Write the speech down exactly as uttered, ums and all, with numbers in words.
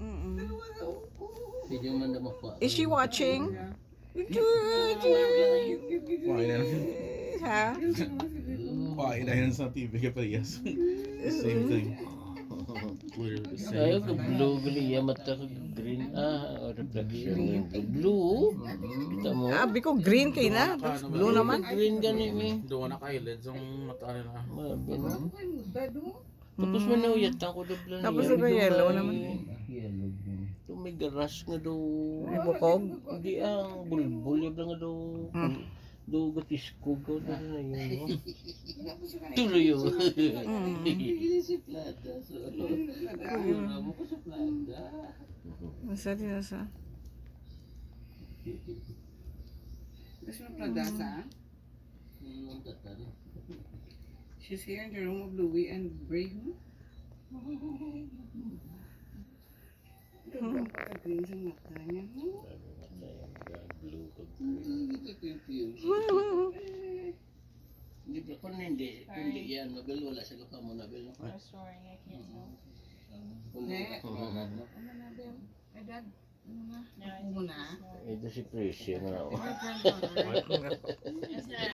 Mm-mm. Pwede man na makuha. Is she watching? Why na? Ha? Why na yun sa T V kay parehas? Same thing. Ayaw ka blue, gali iya mata ka green. Ah, oh, reflection yung blue. Blue. Kita mo? Ah, biko green kay na. Tapos blue naman. Green gani mi. Doon na ka-eyelids ang mata nila. Mabi na. Mm. Tapos manuyat ako dobla niya. Tapos iba yellow naman. Ito may garas nga do. May bukog. Hindi ang bulbul yung nga do. Mm. Do gatiskog ko na yun. No? Tuloy yun. Mm. Hindi siya suplada. So, ano, ano mo ko suplada? Nasa din nasa. Gusto mo pladasa? Ang tatari. She's here in the room of Louie and Bray, hmm? Ang green sa mata niya, hmm? Blue ka green. Hindi ko confused. Hindi ba kung hindi, kung hindi yan, Nobel, wala sa luka mo, Nobel. No? I'm sorry, I can't help. Kung hindi Ne? ka tulungan, no? Ano na, Bel? Edad? Ano na? Yeah, I Ako think muna. it's fine. Ito si Prissy nga. Oh. Ano na, Bel? It's not